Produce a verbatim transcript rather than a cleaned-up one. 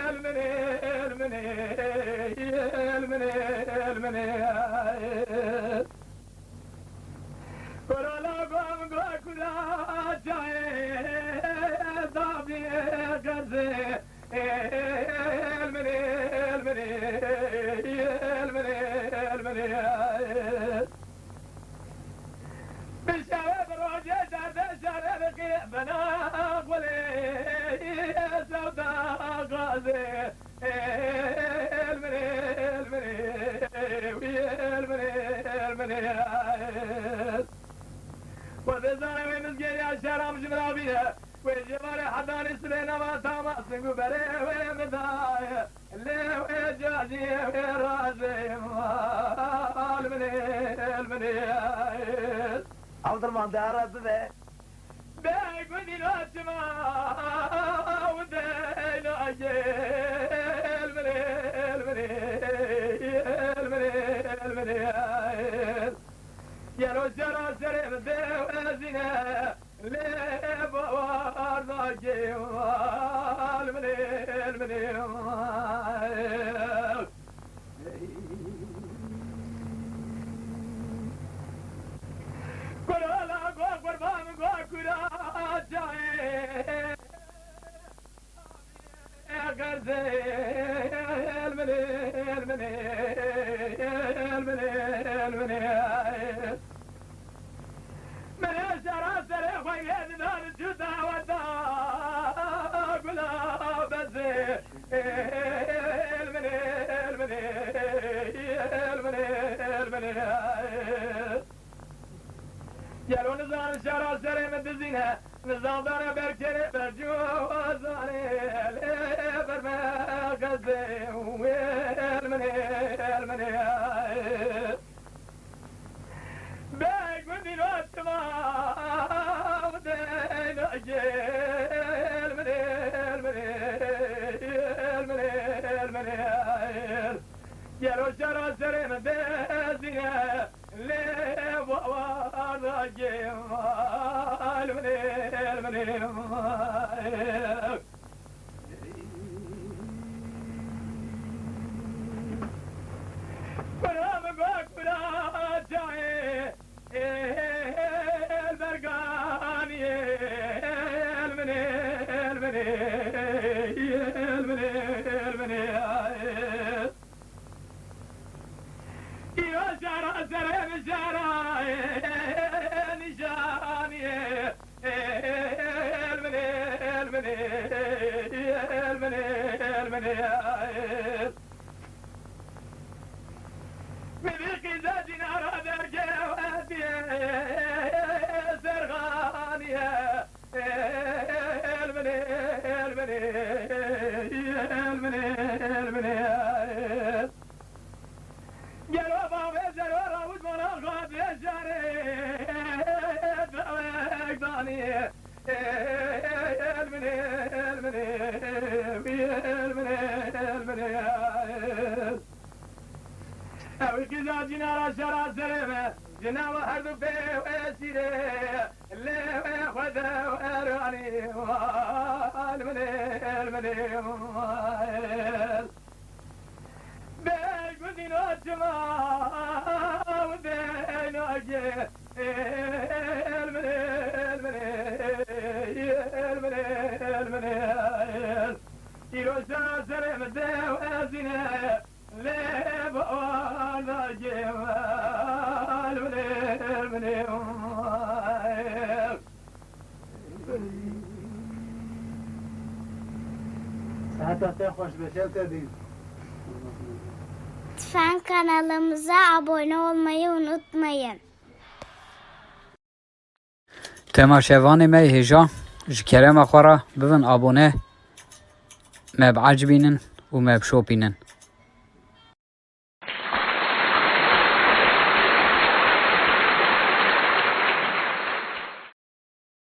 El minê, el minê, el minê, el minê. Kurala gom go kura çayê, dabî qerzê. El minê, el minê, el minê, el minê. Bi şevê bi rojê derdê şerê diqî bina xulê sewda gazê. El minê, el minê, wî el minê, el minê. Xwedê zanê wê mizgê ya şeram ji min re bîne. Wê ji barê hedanî sibê nava tama sing û berê wê min daye. Lê wê caciyê wê razê mal minê, el minê. Abdurrahman, de re bibe. Bê gundî lo çima û dey lo gel minê, el minê, el minê, el minê. Gelo şera serê min de wezîne. Lê bawer nake, al minê, al minê. Kurala go qurban go kura çayê. Qerzê, el minê, el minê, el minê, el minê. Minê şera serê xwe yê didan çû daweta gula bezê. El minê, el minê, el minê, el minê. Gelo nizanin şera serê min dizîne, nizandane berkerê bercûzanê, lê ber me qezê, el minê, el minê. Bê gundî rotima, de nagê, el minê, el minê, el minê, el minê. Gelo şera serê min dizîne, lê bawer nake, el minê, el minê. Kura min go kura çayê, el berganiyê, el minê, el minê, el minê, el minê. Îro şera serê min şera nîşaniyê. El minê, el minê, el minê, el minê. Min qîza cînara derkewetiye serxaniye. El minê, el minê, el minê, el minê. Gelo bavê zero rawit mana xwe bêjarê dawek danî. El minê, el minê, el minê, el minê. Ew qîza cînara şera serê me. Cina we her du pê û esîrê, lê wê xwe de eranî, al minê, al minê, al. Bê gundî no çima û dey no gê, al minê, al minê, al minê, al minê, al. Îro şera serê min de û ezîne. Lê bawer nake, al minê, al minê. Saeta te xweş be, şev te dîn. Lütfen kanalımıza abone olmayı unutmayın. Temaşevanê me yê hêja, ji kerema xwe re bibin abone, me biecibînin û me bişopînin.